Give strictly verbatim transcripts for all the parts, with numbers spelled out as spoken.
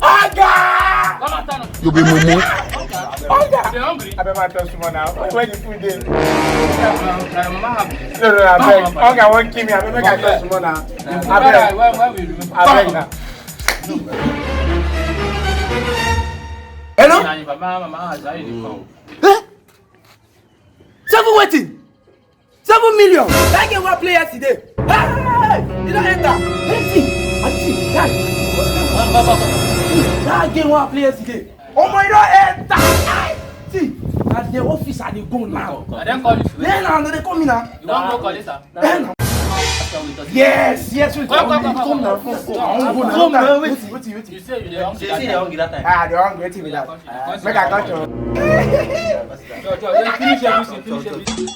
Oga! You be mumu. Oga! They hungry. I better touch someone now. Where the food dey? No, no, I beg. Oga wan kill me. I beg, make I touch someone now. I beg. I beg now. Hello? Eh? Seven wetin? Seven million. That game wey I play yesterday. Hey! E don enter. Hey, see. I see. Guys. That game wey I play yesterday. Omo, e don enter. Hey! See. Na the office I dey go now. I don call you. Yeah, now they call me now. You wan go collect am? Yeah, now. Yes, yes, wait. Come, come, come, come, come now. Come, come, come. I wan go now. Come now. Wait, wait, wait. You say you dey hungry that time. Ah, dey hungry. Wetin be that? Make I come chop. Chop, chop, yeah, finish everything, finish everything.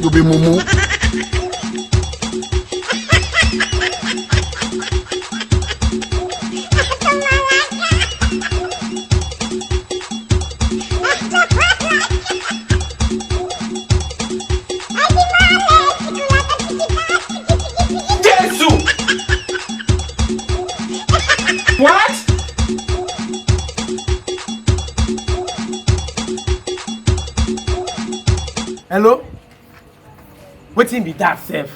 You be mumu. Jesus! What? Hello? Wetin be that sef?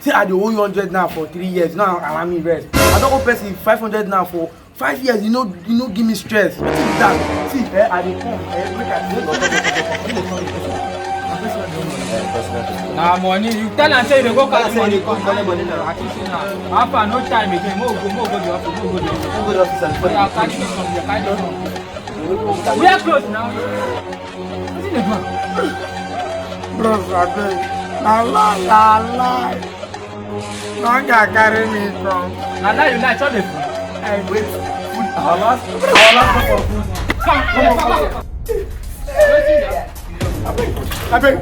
Say I dey owe you hundred now for three years, now allow me rest. I don owe person five hundred now for five years, you no, you no give me stress. Wetin be that? See, eh, I dey come, eh, make I see. Na money, you tell am say you dey go carry money come. Collect money now. I think say na. How far? No time again. Mo go, mo go the office, mo go the office. Mo go the office and carry this one, carry this one. Wear clothes now. Wetin dey do am? Bros, abeg. Na lie, na lie. Na hunger carry me come. Na lie you lie, chop the food. I wait. Food. Our last, our last cup of food. Come, come, come, come. Wetin dey? Abeg, abeg.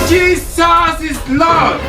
Jesus is Lord.